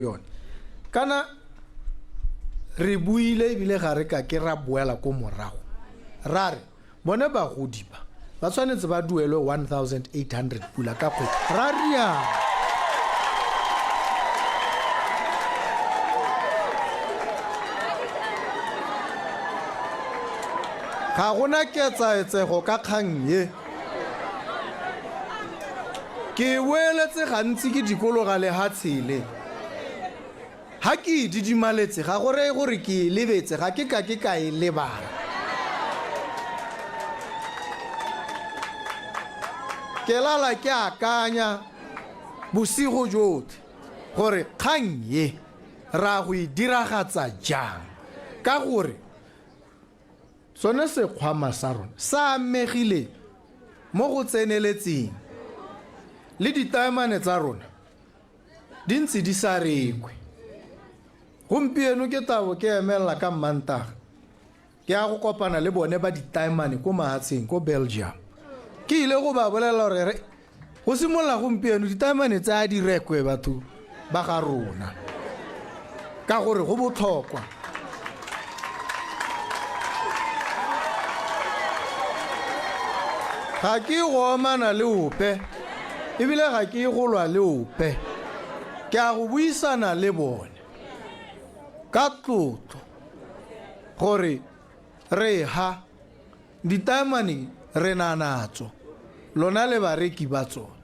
Yone. Kana re buile ebile ga re ka ke ra boela ko morago ra re bone bagodi ba ba tshwanetse ba duelwe 1800 pula ka kgwedi, ra rialo. Ga gona ketsaetsego ka kgang ye. Ke e boeletse gantsi ke dikologa lehatshe le. Ha ke e didimaletse ga go reye gore ke e lebetse, ga ke ka ke ka e lebala. Ke lala ke akanya bosigo jotlhe gore kgang ye ra go e diragatsa jang ka gore Sone sekgwama sa rona sa amegile mo go tseneletseng, le ditaemane tsa rona di ntse di sa rekwe. Gompieno ke tabo ke emelela ka Mmantaga ke ya go kopana le bone ba ditaemane ko mahatsheng ko Belgium. Ke ile go ba bolelela gore Go simolola gompieno ditaemane tse a di rekwe batho ba ga rona ka gore go botlhokwa. Ga ke go omana le ope ebile ga ke go lwa le ope, ke a go buisana le bone ka tlotlo gore re ha Ditaemane re na natso, lona le bareki ba tsone.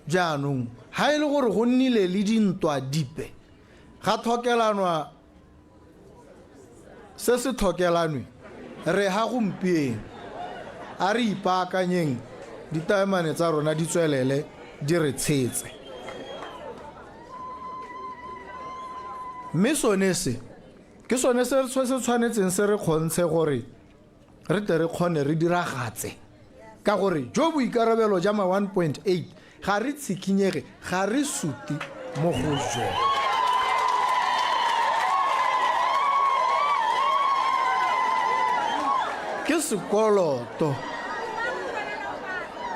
Jaanong ha e le gore go nnile le dintwa dipe, ga tlhokelanwa se se tlhokelanwe, re ha gompieno. A re ipaakanyeng ditaemane tsa rona di tswelele di re tshetse. Mme sone se, ke sone se se tshwanetseng se re kgontshe gore re tle re kgone re diragatse, ka gore jo boikarabelo ja ma 1.8 ga re tshikhinyege, ga re suti mo go jone. Ke sekoloto,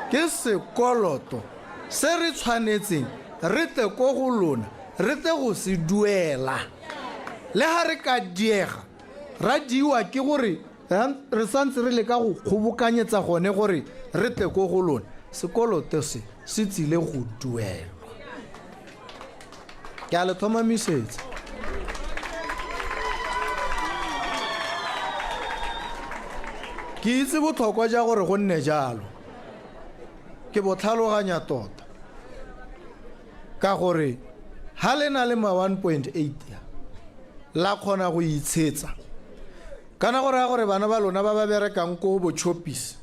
ke sekoloto se re tshwanetseng re tle ko go lona re tle go se duela. Le ha re ka diega ra diiwa ke gore re santse re leka go kgobokanyetsa gone gore re tle ko go lona, sekoloto se se tsile go duelwa. Ke a le tlhomamisetsa. Ke itse botlhokwa ja gore go nne jalo, ke bo tlhaloganya tota, ka gore ha le na le ma 1.8 ya la kgona go itshetsa, kana go raya gore bana ba lona ba ba berekang ko bo Choppies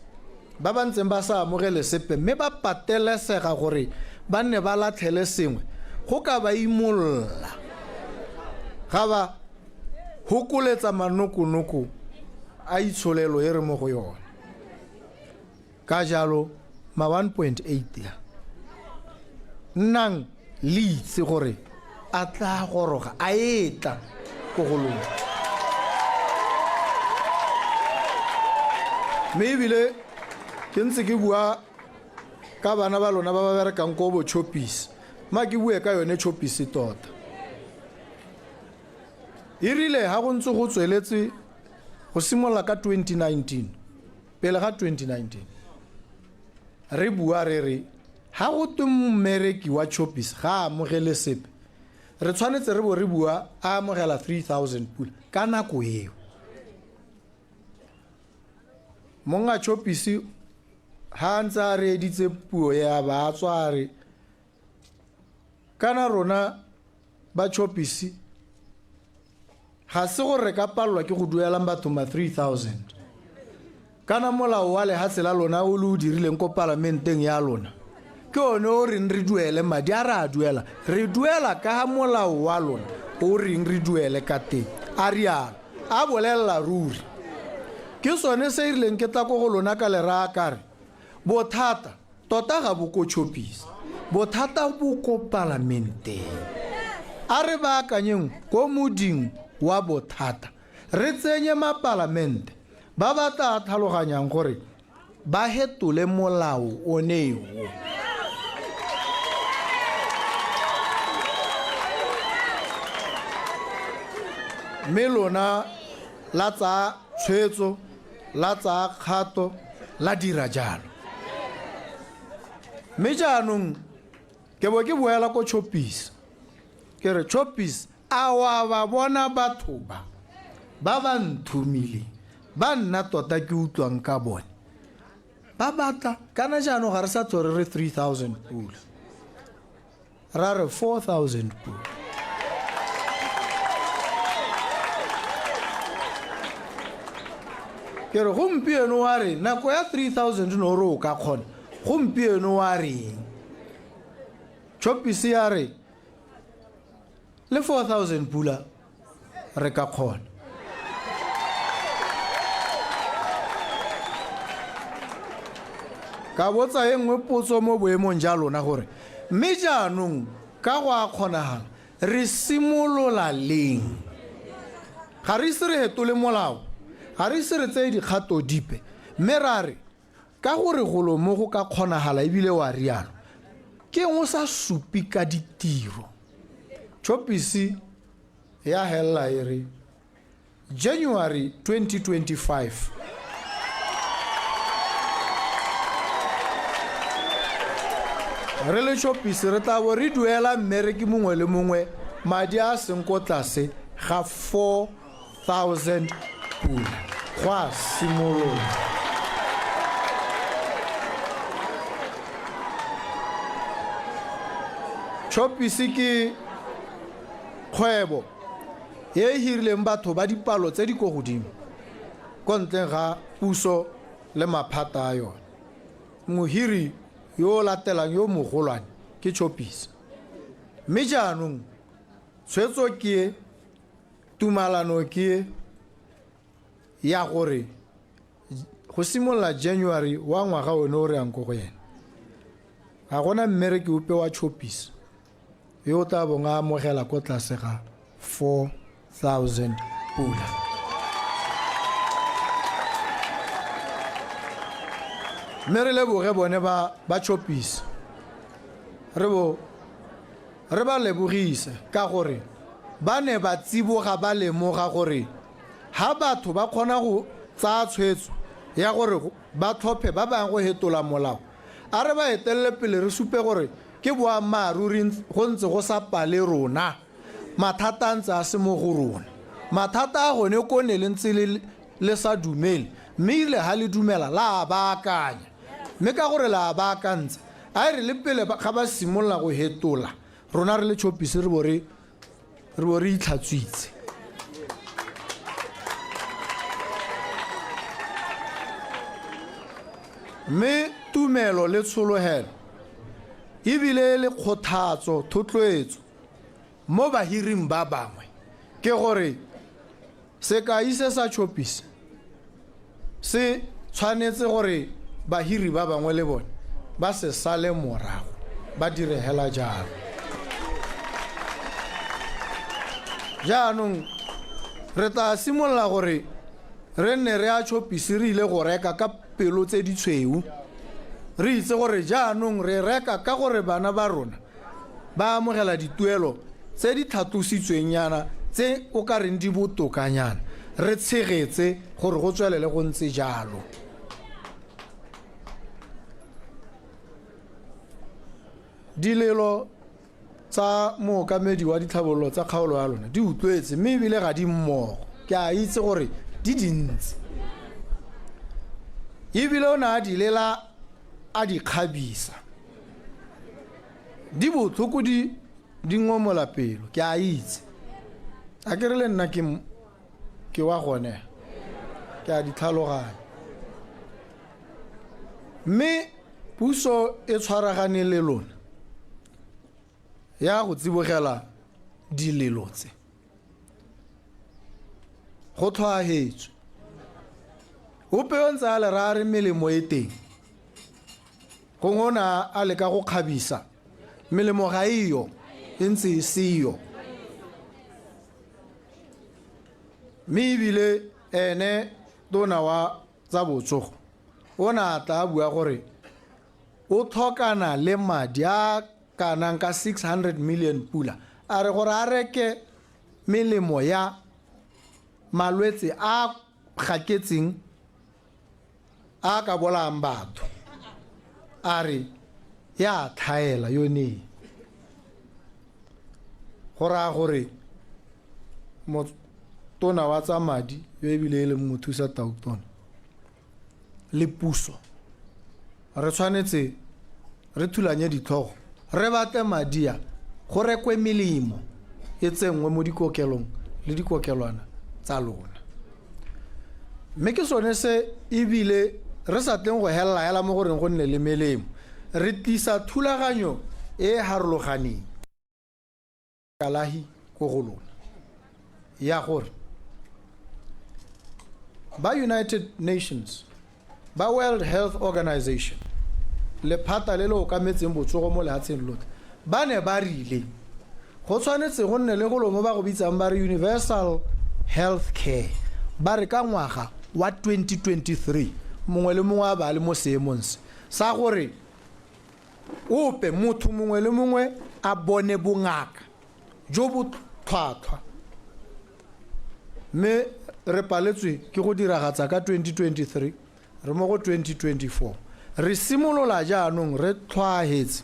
ba ba ntseng ba sa amogele sepe mme ba patelesega gore ba nne ba latlhele sengwe go ka ba imolola ga ba hokoletsa manokonoko a itsholelo e re mo go yone. Ka jalo, ma 1.8 a, nnang le itse gore a tla goroga, a etla ko go lona. Mme ebile ke ntse ke bua ka bana ba lona ba ba berekang ko bo Choppies, ma ke bue ka yone Choppies tota. E rile ha go ntse go tsweletse go simolola ka 2019, Pele ga 2019, re bua re re ha go twe mmereki wa Choppies ga a amogele sepe, re tshwanetse re bo re bua a amogela 3000 pula ka nako eo. Monga Choppies ha a ntse a reeditse puo ya ba a tswa a re kana rona ba Choppies Ga se gore re ka palelwa ke go duelang batho ma 3000. Kana molao wa lehatshe la lona o le o dirileng ko palamenteng ya lona ke one o reng re duele madi a re a duela. Re duela ka ga molao wa lona o reng re duele ka teng, a rialo a bolelela ruri. Ke sone se e rileng ke tla ko go lona ka le raya ka re bothata Tota ga bo ko Choppies, bothata bo ko palamenteng. A re baakanyeng ko moding wa bothata, re tsenye mapalamente ba ba tla tlhaloganyang gore ba hetole molao one o. Mme lona la tsaya tshwetso, la tsaya kgato, la dira jalo. Mme jaanong ke bo ke boela ko Choppies. Ke re Choppies, a wa ba bona batho ba ba ba nthomileng, ba nna tota ke utlwang ka bone. Ba batla kana jaanong ga re sa tlhore re 3000 pula. Ra re 4000 pula. Ke re gompieno wa re nako ya 3000 no re o ka kgona. Gompieno wa reng? Choppies ya re le 4000 pula re ka kgona. Ka botsa e nngwe potso mo boemong ja lona gore mme jaanong ka go a kgonagala re simolola leng? Ga re ise re hetole molao, ga re ise re tseye dikgato dipe, mme ra re ka gore golo mo go ka kgonagala ebile wa rialo, ke eng o sa supe ka ditiro? Choppies ya helela e re January 2025. Re le Choppies re tla bo re duela mmereki mongwe le mongwe madi a a seng ko tlase ga 4000 pula go a simolola. Choppies ke kgwebo e e hirileng batho ba dipalo tse di ko godimo ko ntleng ga puso le maphata a yone. Mohiri yo o latelang yo mogolwane ke Choppies. Mme jaanong tshwetso ke e, tumalano ke e ya gore go simolola January wa ngwaga one o re yang ko go ene, ga gona mmereki ope wa Choppies yo o tla bong a amogela ko tlase ga 4000 pula. Mme re leboge bone ba ba Choppies, re bo re ba lebogise ka gore ba ne ba tsiboga ba lemoga gore ha batho ba kgona go tsaya tshwetso ya gore ba tlhophe ba bangwe go hetola molao, a re ba etelele pele re supe gore ke boammaaruri go ntse go sa pale rona, mathata a ntse a se mo go rona. Mathata a gone ko ne le ntse le le sa dumele, mme erile ha le dumela la a baakanya. Mme ka gore la a baakantse, a e re le pele ga ba simolola go hetola, rona re le Choppies re bo re re bo re itlhatswitse. Mme tumelo le tshologelo ebile le kgothatso, thotloetso mo bahiring ba bangwe ke gore sekai se sa Choppies se tshwanetse gore bahiri ba bangwe le bone ba se sale morago, ba dire hela jalo. Jaanong re tla simolola gore re nne re a Choppies re ile go reka ka pelo tse ditshweu, re itse gore jaanong re reka ka gore bana ba rona ba amogela dituelo tse di tlhatlositsweng nyana tse o ka reng di botokanyana, re tshegetse gore go tswelele go ntse jalo. Dilelo tsa mookamedi wa ditlhabololo tsa kgaolo ya lona di utlwetse mme ebile ga di mmogo, ke a itse gore di dintsi ebile o ne a di lela a di kgabisa. Di botlhoko di di ngomola pelo, ke a itse. A ke re le nna ke ke wa gone, ke a di tlhaloganya. Mme puso e tshwaragane le lona ya go tsibogela dilelo tse. Go tlhwaahetswe. Ope o ntse a le raya re melemo e teng. Gongwe o ne a leka go kgabisa. Melemo ga e yo, e ntse e seyo. Mme ebile ene tona wa tsa botsogo o ne a tla a bua gore o tlhokana le madi a kanang ka 600 million pula, a re gore a reke melemo ya Malwetse a gaketseng a ka bolayang batho, a re ya tlhaela yone. Go raya gore motona wa tsa madi yo ebile e leng mothusa tautona le puso, re tshwanetse re thulanye ditlhogo, re batle madi a go rekwe melemo e tsenngwe mo dikokelong le dikokelwana tsa lona. Mme ke sone se ebile re sa tleng go helela hela mo goreng go nne le melemo, re tlisa thulaganyo e e harologaneng kalahi ko go lona ya gore ba United Nations, ba World Health Organization, lephata le le okametseng botsogo mo lehatsheng lotlhe, ba ne ba rile go tshwanetse go nne le golo mo ba go bitsang ba re universal health care. Ba re ka ngwaga wa 2023 mongwe le mongwe a ba le mo seemong se sa gore ope motho mongwe le mongwe a bone bongaka jo bo tlhwatlhwa. Mme re paletswe ke go diragatsa ka 2023, re mo go 2024. Re simolola jaanong re tlhwaahetse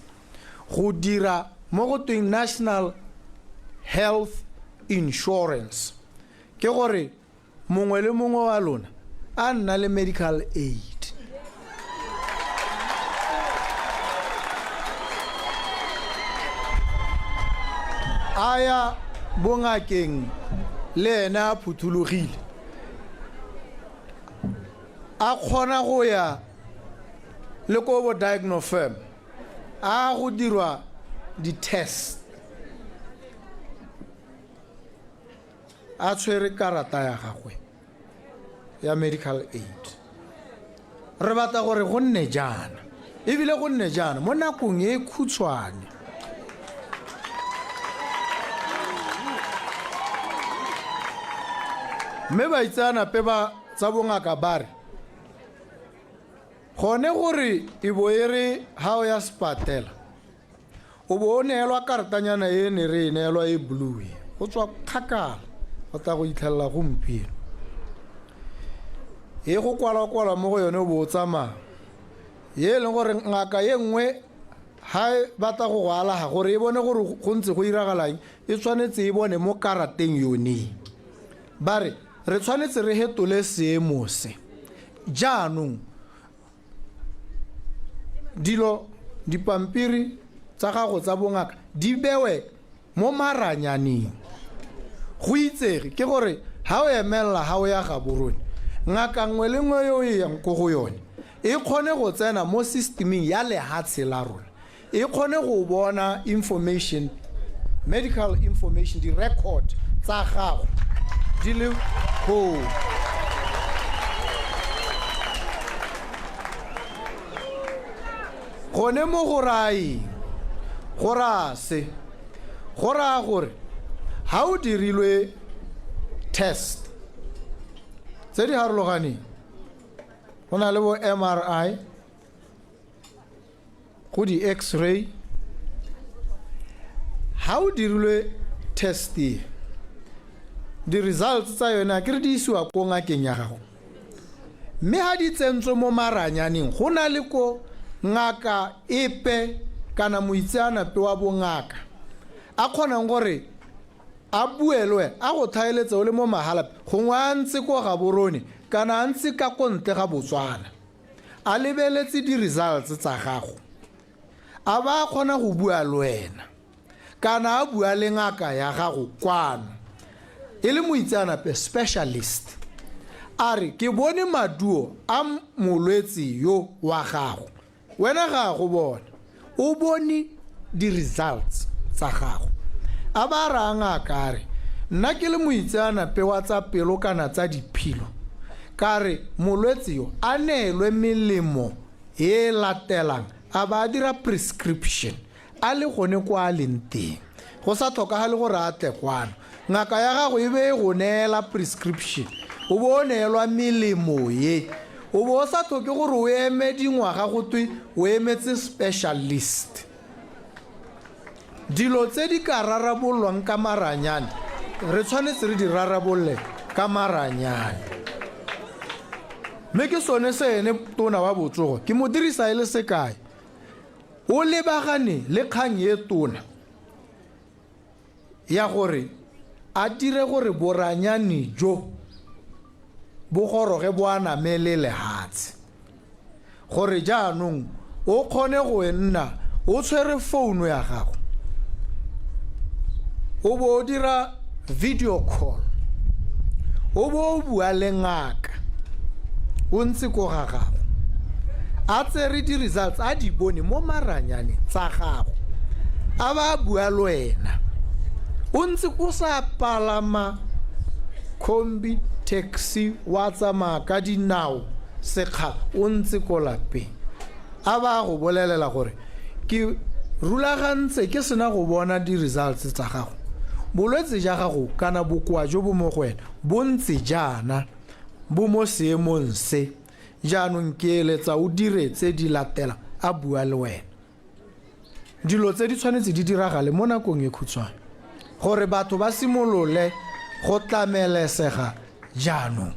go dira mo go tweng National Health Insurance. Ke gore mongwe le mongwe wa lona a nna le medical aid. A ya bongakeng le ene a phuthologile, a kgona go ya le ko bo diagnofirm a go dirwa di-test, a tshwere karata ya gagwe ya medical aid. Re batla gore go nne jaana, ebile go nne jaana mo nakong e khutshwane. Mme baitseanape ba tsa bongaka ba re gone gore e bo e re ha o ya sepatela o bo o neelwa karatanyana e ne re e neelwa e blue e go tswa kgakala go tla go itlhelela gompieno, e go kwalwa-kwalwa mo go yone o bo o tsamaya, ye e leng gore ngaka ye nngwe ha e batla go go alaga gore e bone gore go ntse go iragalang, e tshwanetse e bone mo karateng yone. Ba re re tshwanetse re hetole seemo se. Jaanong dilo dipampiri tsa gago tsa bongaka di bewe mo maranyaneng, go itsege ke gore ha o emelela ha o ya Gaborone, ngaka nngwe le nngwe yo e yang ko go yone e kgone go tsena mo systeming ya lehatshe la rona, e kgone go bona information, medical information, di-record tsa gago di le koo. Gone mo go raya eng? Go raya se, go raya gore ha o dirilwe test tse di harologaneng, go na le bo MRI, go di-x-ray, ha o dirilwe test e, di-results tsa yone a kere di isiwa ko ngakeng ya gago, mme ha di tsentswe mo maranyaneng, go na le ko ngaka epe kana moitseanape wa bongaka a kgonang gore a bue le wena, a go tlhaeletse o le mo Mahalapye, gongwe a ntse ko Gaborone kana a ntse ka ko ntle ga Botswana, a lebeletse di-results tsa gago, a ba a kgona go bua le wena kana a bua le ngaka ya gago kwano e le moitseanape, specialist, a re ke bone maduo a molwetse yo wa gago. Wena ga a go bona, o bone di-results tsa gago. A ba raya ngaka a re nna ke le moitseanape wa tsa pelo kana tsa diphilo, ka re molwetse yo a neelwe melemo e latelang, a ba a dira prescription a le gone kwa a leng teng, go sa tlhokagale gore a tle kwano. Ngaka ya gago e be e go neela prescription, o bo o neelwa melemo ye, o bo o sa tlhoke gore o eme dingwaga go twe o emetse specialist. Dilo tse di ka rarabololwang ka maranyane re tshwanetse re di rarabolole. Ka maranyane. Mme ke sone se ene tona wa botsogo ke mo dirisa e le sekai. O lebagane le kgang e tona ya gore a dire gore boranyane jo bo goroge bo aname le lehatshe. Gore jaanong o kgone go nna o tshwere founu ya gago o bo o dira video call o bo o bua le ngaka o ntse ko ga gago a tsere di-results a di bone mo maranyaneng tsa gago a ba bua le wena o ntse o sa palama combi taxi wa tsamaya ka dinao sekgala o ntse ko lapeng a ba go bolelela gore ke rulagantse ke sena go bona di-results tsa gago bolwetse ja gago kana bokoa jo bo mo go wena bo ntse jaana bo mo seemong se jaanong ke eletsa o dire tse di latela a bua le wena. Dilo tse di tshwanetse di diragale mo nakong e khutshwane gore batho ba simolole go tlamelesega jaanong.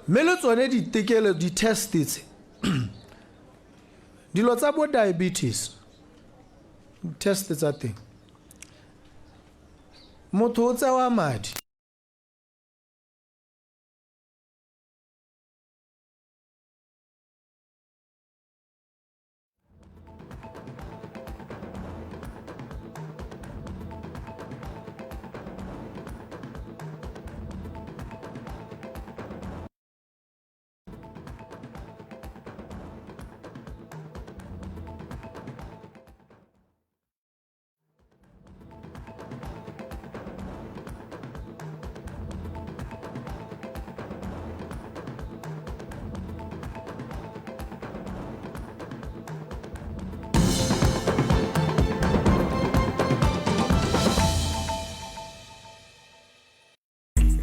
Mme le tsone ditekelo di-test tse dilo tsa bo diabetes test tsa teng motho o tsewa madi.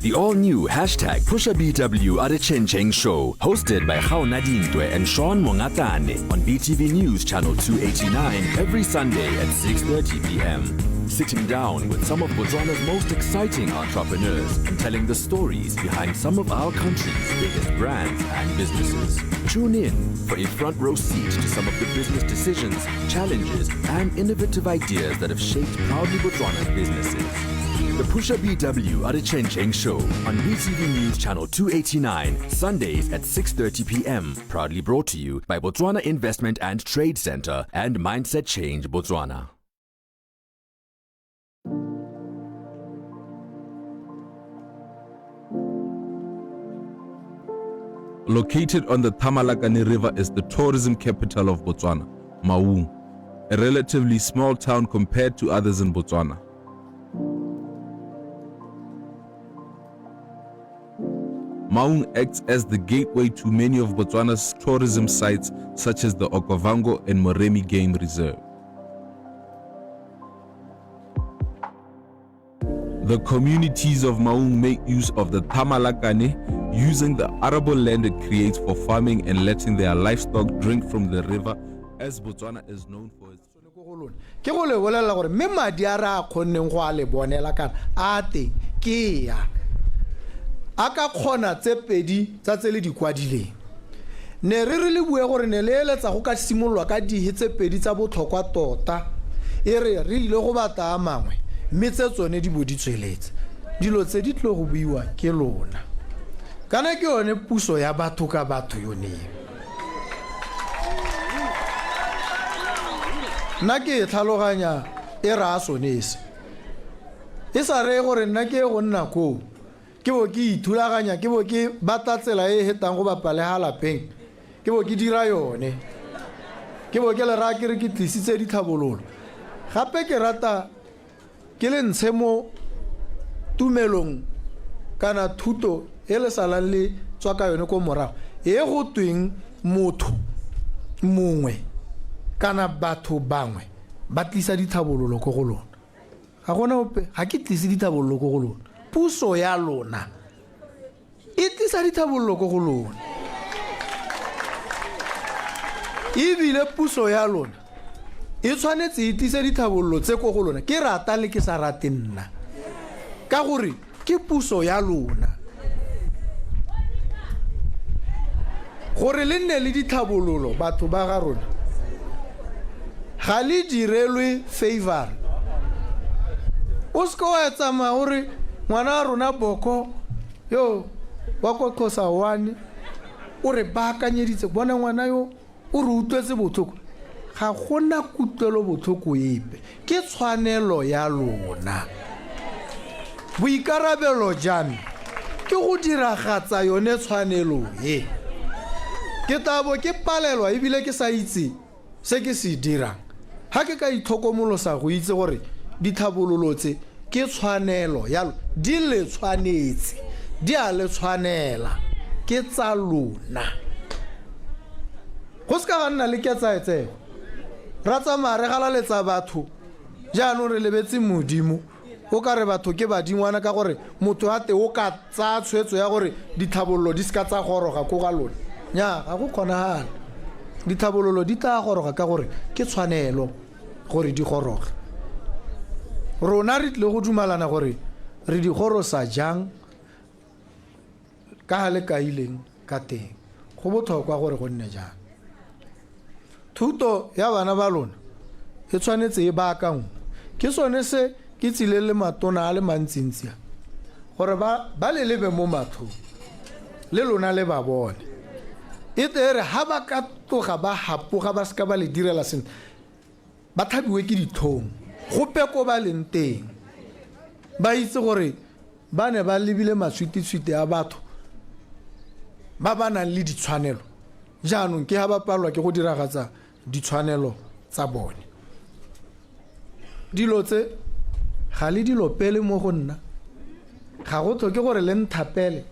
The all-new hashtag PushaBW Adechencheng Show, hosted by Gaona Dintwe and Sean Mongatane on BTV News Channel 289 every Sunday at 6:30 p.m. Sitting down with some of Botswana's most exciting entrepreneurs and telling the stories behind some of our country's biggest brands and businesses. Tune in for a front row seat to some of the business decisions, challenges, and innovative ideas that have shaped Proudly Botswana's businesses. The Pusha BW Adechencheng Show on BTV News Channel 289, Sundays at 6:30 p.m. Proudly brought to you by Botswana Investment and Trade Center and Mindset Change Botswana. Located on the Thamalakane River is the tourism capital of Botswana, Maun, a relatively small town compared to others in Botswana. Maun acts as the gateway to many of Botswana's tourism sites such as the Okavango and Moremi Game Reserve. The communities of Maun make use of the Thamalakane, using the arable land it creates for farming and letting their livestock drink from the river, as Botswana is known for its Ke go le bolelela gore mme madi a re a kgonneng go a le bonela kana a teng ke ya a ka kgona tse pedi tsa tse le di kwadileng. Ne re re le bue gore ne le eletsa go ka simololwa ka dihe tse pedi tsa botlhokwa tota, e re re ile go batla a mangwe mme tse tsone di bo di tsweletse. Dilo tse di tlo go buiwa ke lona. Kana ke yone puso ya batho ka batho yone eo. Nna ke e tlhaloganya e raya sone se. E sa reye gore nna ke ye go nna koo ke bo ke ithulaganya ke bo ke batla tsela e e hetang go bapa le ga lapeng ke bo ke dira yone ke bo ke le raya ke re ke tlisitse ditlhabololo. Gape ke rata ke le ntshe mo tumelong kana thuto e le salang le tswa ka yone ko morago e go tweng motho mongwe kana batho bangwe ba tlisa ditlhabololo ko go lona. Ga gona ope, ga ke tlise ditlhabololo ko go lona. Puso ya lona e tlisa ditlhabololo ko go lona. Ebile puso ya lona e tshwanetse e tlise ditlhabololo tse ko go lona, ke rata le ke sa rate nna, ka gore Ke puso ya lona. Gore le nne le ditlhabololo batho ba ga rona, ga le direlwe favor. O seke wa tsamaya o re ngwana wa rona Boko yo wa ko Xhosa 1 o re baakanyeditse, bona ngwana yo o re utlwetse botlhoko. Ga gona kutlwelo botlhoko epe, ke tshwanelo ya lona. Boikarabelo jwa me ke go diragatsa yone tshwanelo e. Ke tla bo ke palelwa ebile ke sa itse se ke se dirang ga ke ka itlhokomolosa go itse gore ditlhabololo tse ke tshwanelo ya lona, di le tshwanetse, di a le tshwanela, ke tsa lona. Go se ka ga nna le ketsaetsego, ra tsamaya re galaletsa batho, jaanong re lebetse Modimo. O ka re batho ke badingwana ka gore motho a te o ka tsaya tshwetso ya gore ditlhabololo di se ka tsa goroga ko ga lone. Nya, ga go kgonagale. Ditlhabololo di tla goroga ka gore ke tshwanelo gore di goroge. Rona re tlile go dumalana gore re di gorosa jang ka ga le kaileng ka teng. Go botlhokwa gore go nne jang. Thuto ya bana ba lona e tshwanetse e baakangwe. Ke sone se ke tsileng le matona a le mantsintsi a, gore ba ba le lebe mo matlhong, le lona le ba bone. E tle e re ha ba ka tloga ba hapoga ba seka ba le direla sentle, ba tlhabiwe ke ditlhong gope ko ba leng teng, ba itse gore ba ne ba lebile matshwititshwiti a batho ba ba nang le ditshwanelo, jaanong ke ha ba palelwa ke go diragatsa ditshwanelo tsa bone. Dilo tse ga le dilo pele mo go nna, ga go tlhoke gore le nthapele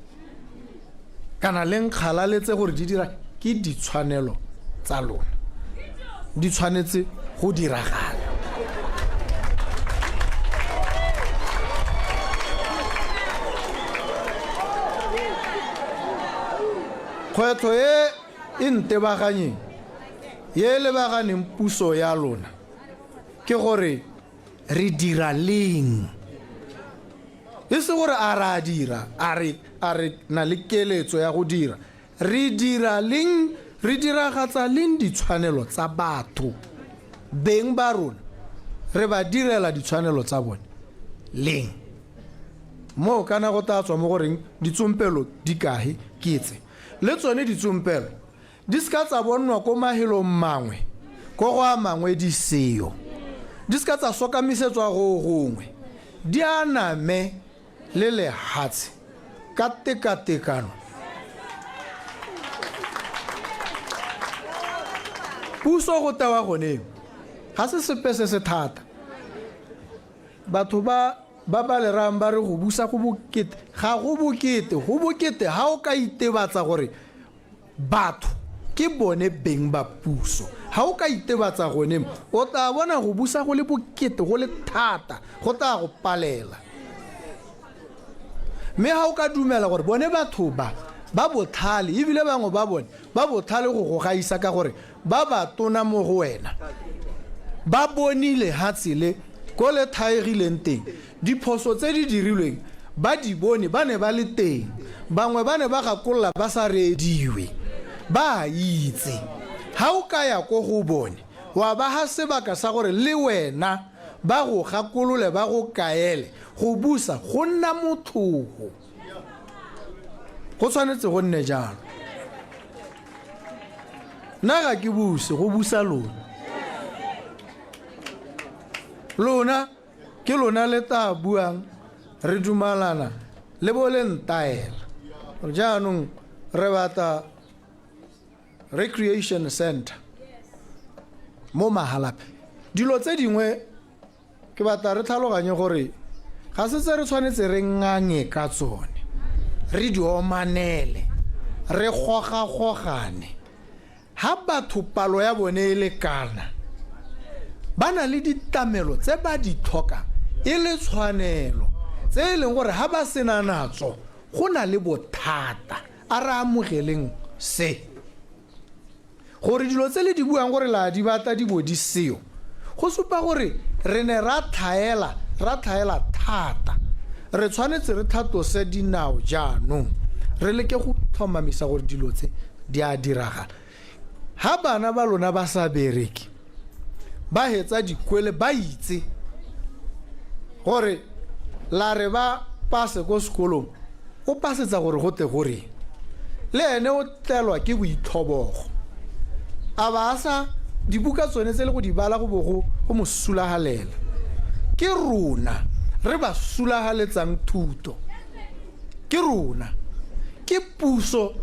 kana le nkgalaletse gore di dira, ke ditshwanelo tsa lona, di tshwanetse go diragala. Kgwetlho e e ntebaganyeng, ye e lebaganeng puso ya lona, ke gore re dira leng. E se gore a re a dira, a re a re na le keletso ya go dira. Re dira leng, re diragatsa leng ditshwanelo tsa batho, beng ba rona, re ba direla ditshwanelo tsa bone leng? Moo kana go tla tswa mo goreng ditsompelo di kae ke tse. Le tsone ditsompelo di se ka tsa bonnwa ko mahelong mangwe, ko go a mangwe di seyo. Di se ka tsa sokamisetswa go gongwe, di aname le lehatshe ka tekatekano. Puso go tewa gone ga se sepe se se thata. Batho ba ba ba lerang ba re go busa go bokete, ga go bokete, go bokete ha o ka itebatsa gore batho ke bone beng ba puso. Ha o ka itebatsa gone, o tla bona go busa go le bokete, go le thata, go tla go palela. Mme ha o ka dumela gore bone batho ba ba botlhale, ebile bangwe ba bone ba botlhale go go gaisa ka gore ba ba tona mo go wena, ba bonile ha tsele ko le thaegileng teng, diphoso tse di dirilweng ba di bone, ba ne ba le teng, bangwe ba ne ba gakolola ba sa reediwe, ba a itse. Ha o ka ya ko go bone wa ba ha sebaka sa gore le wena ba go gakolole, ba go kaele, go busa go nna motlhoho. Go tshwanetse go nne jalo. Nna ga ke buse, go busa lona. Lona ke lona le tla buang re dumalana le bo le ntaela. Jaanong re batla recreation center mo Mahalapye. Dilo tse dingwe ke batla re tlhaloganye gore ga se tse re tshwanetse re ngange ka tsone, re di omanele, re gogagogane. Ha batho palo ya bone e lekana, ba na le ditlamelo tse ba di tlhokang e le tshwanelo, tse e leng gore ha ba sena natso go na le bothata. A re amogeleng se. Gore dilo tse le di buang gore la di batla di bo di seyo, go supa gore re ne ra tlhaela, ra tlhaela thata. Re tshwanetse re tlhatlose dinao jaanong, re leke go tlhomamisa gore dilo tse di a diragala. Ha bana ba lona ba sa bereke, ba hetsa dikwele, ba itse gore la re ba pase ko sekolong, o pasetsa gore go tle gore le ene o tlelwa ke boitlhobogo, a ba a sa dibuka tsone tse le go di bala go bo go mo sulagalela. Ke rona re ba sulagaletsang thuto, ke rona, ke puso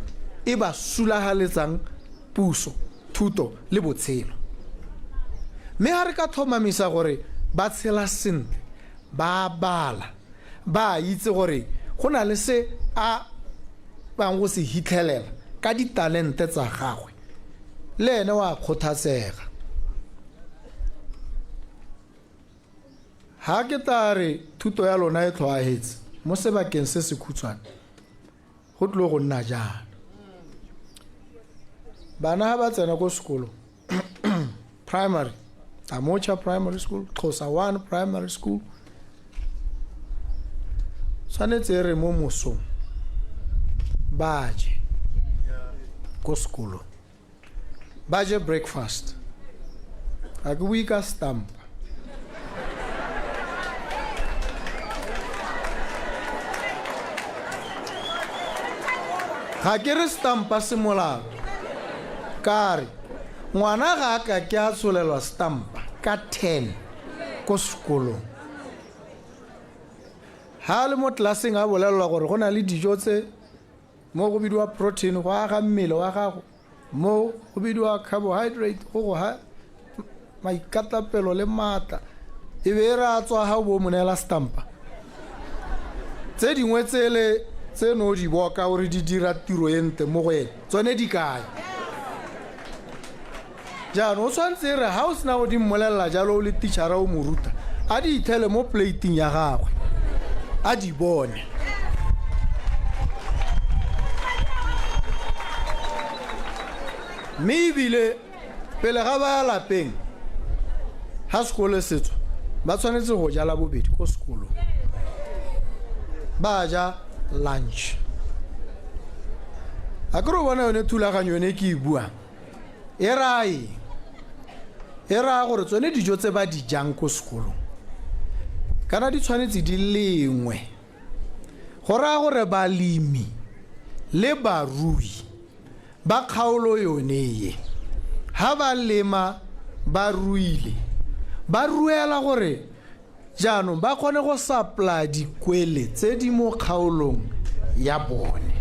e ba sulagaletsang puso, thuto le botshelo. Mme ga re ka tlhomamisa gore ba tshela sentle, ba bala, ba itse gore go na le se a bang go se hitlhelela ka ditalente tsa gagwe, le ene wa kgothatsega. Ha ke tla re thuto ya lona e tlhoahetse mo sebakeng se se khutshwane, go tlile go nna jaana. Bana ha ba tsena ko sekolong primary, Amocha Primary School, Xhosa 1 Primary School, tshwanetse e re mo mosong ba je ko sekolong, ba je breakfast. Ga ke bue ka stampa. Ga ke re stampa se molato, ka re ngwana ga a ka ke a tsholelwa stampa ka 10 ko sekolong. Ha a le mo tlelaseng a bolelelwa gore go na le dijo tse mo go bidiwa protein go aga mmele wa gago, mo go bidiwa carbohydrate go go ha maikatlapelo le maatla, e be e re a tswa ga o bo o mo neela stampa. Tse dingwe tsele tse no di boka gore di dira tiro e ntle mo go ene, tsone di kae? Jaanong o tshwanetse e re ga o sena go di mmolelela jalo o le tichara o mo ruta, a di ithele mo plating ya gagwe a di bone. Mme ebile pele ga ba ya lapeng ga sekolo se tswa, ba tshwanetse go ja la bobedi ko sekolong, ba ja lunch. A ke re o bona yone thulaganyo yone ke e buang e raya eng? E raya gore tsone dijo tse ba di jang ko sekolong kana di tshwanetse di lengwe. Go raya gore balemi le barui ba kgaolo yone ye, ha ba lema ba ruile, ba ruela gore jaanong ba kgone go supply dikwele tse di mo kgaolong ya bone.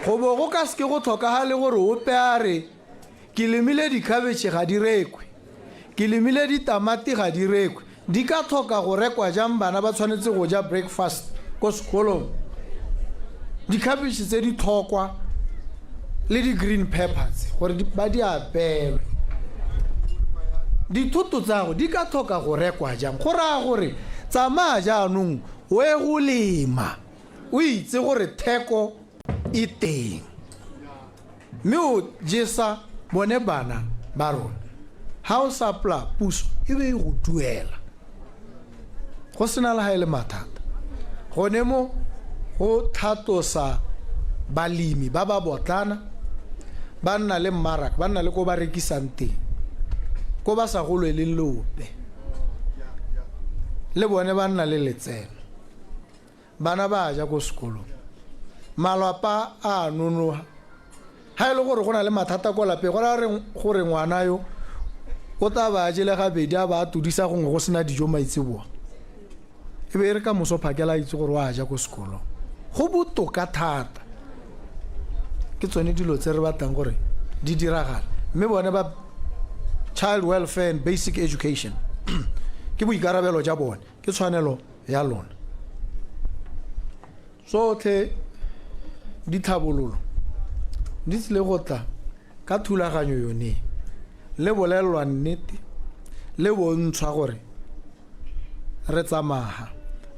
Go bo go ka seke go tlhokagale gore ope a re ke lemile dikhabetšhe ga di rekwe, ke lemile ditamati ga di rekwe. Di ka tlhoka go rekwa jang? Bana ba tshwanetse go ja breakfast ko sekolong, dikhabetšhe tse di tlhokwa le di-green peppers gore ba di apeelwe. Dithoto tsago di ka tlhoka go rekwa jang? Go raya gore tsamaya jaanong o ye go lema, o itse gore theko e teng, mme o jesa bone bana ba rona. Ha o sa pla, puso e be e go duela go sena le ha e le mathata. Gone mo go tlhatlosa balemi ba ba botlana, ba nna le mmaraka, ba nna le ko ba rekisang teng, ko ba sa golweleng leope, le bone ba nna le letseno. Bana ba ja ko sekolong, malapa a nonoga. Ha e le gore go na le mathata ko lapeng, go raya gore ngwana yo o tla ba jele gabedi, a ba a tudisa gongwe go sena dijo maitseboa, e be e re ka moso phakela a itse gore o a ja ko sekolong. Go botoka thata. Ke tsone dilo tse re batlang gore di diragale. Mme bone ba child welfare and basic education ke boikarabelo ja bone, ke tshwanelo ya lona. Tsotlhe ditlhabololo di tsile go tla ka thulaganyo yone, le bolelelwa nnete le bontshwa gore re tsamaga,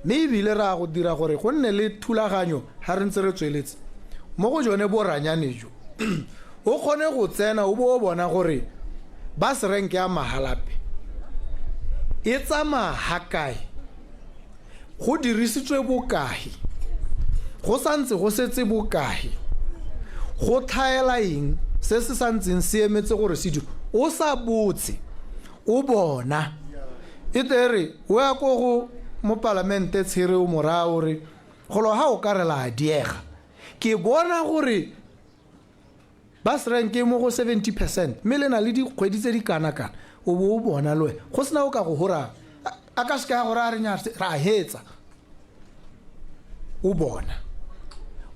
mme ebile re a go dira gore go nne le thulaganyo ga re ntse re tsweletse mo go jone boranyane jo, o kgone go tsena o bo o bona gore ba serenke ya Mahalapye. E tsamaya ga kae, go dirisitswe bokae, go santse go setse bokae, go tlhaela eng se se santseng se emetse gore se dire. O sa botse, o bona e tle re o ya ko go mopalamente Tshere, o moraya o re golo ga o ka re la diega, ke bona gore bus rank e mo go 70%, mme le na le dikgwedi tse di kana-kana. O bo o bona le wena go sena o ka go gorang, a ka seka ya gore a re nya ra hetsa. O bona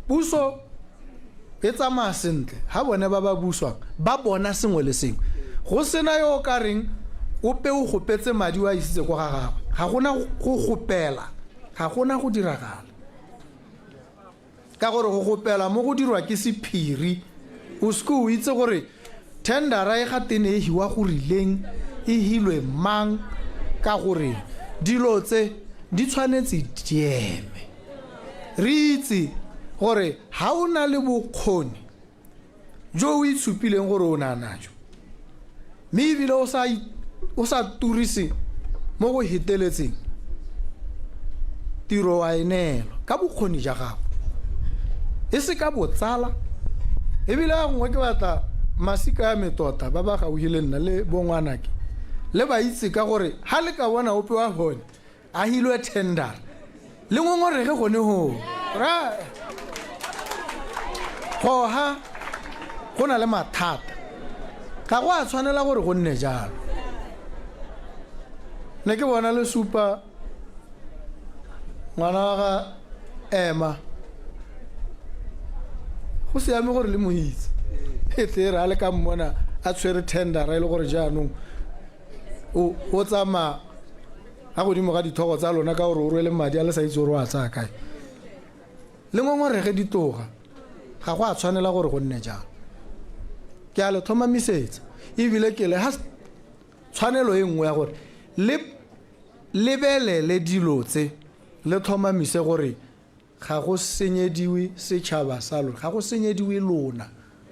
puso e tsamaya sentle ga bone ba ba buswang ba bona sengwe le sengwe, go sena yo o ka reng ope o gopetse madi o a isitse kwa ga gagwe. Ga gona go gopela, ga gona go diragala, ka gore go gopela mo go dirwa ke sephiri. O seke o itse gore tendera e ga tene e hiwa go rileng, e hilwe mang, ka gore dilo tse di tshwanetse di eme. Re itse gore ga o na le bokgoni jo o itshupileng gore o na najo, mme ebile o sa turise mo go heteletseng, tiro wa e neelwa ka bokgoni ja gago, e se ka botsala. Ebile a gongwe ke batla masika a me tota ba ba gaufi le nna le bongwanake le ba itse, ka gore ga le ka bona ope wa gone a hilwe tender, le ngongorege gone go ra goga go na le mathata. Ga go a tshwanela gore go nne jalo. Ne ke bona le supa ngwana wa ga ema, go siame gore le mo itse, e tle re a le ka mmona a tshwere tendera, e le gore jaanong o tsamaya ga godimo ga dithogo tsa lona, ka gore o rwele madi a le sa itse gore o a tsaya kae, le ngongorege ditloga. Ga go a tshwanela gore go nne jalo. Ke a le tlhomamisetsa, ebile ke le ga tshwanelo e nngwe ya gore le lebelele dilo tse, le tlhomamise gore ga go senyediwe setšhaba sa lona, ga go senyediwe lona,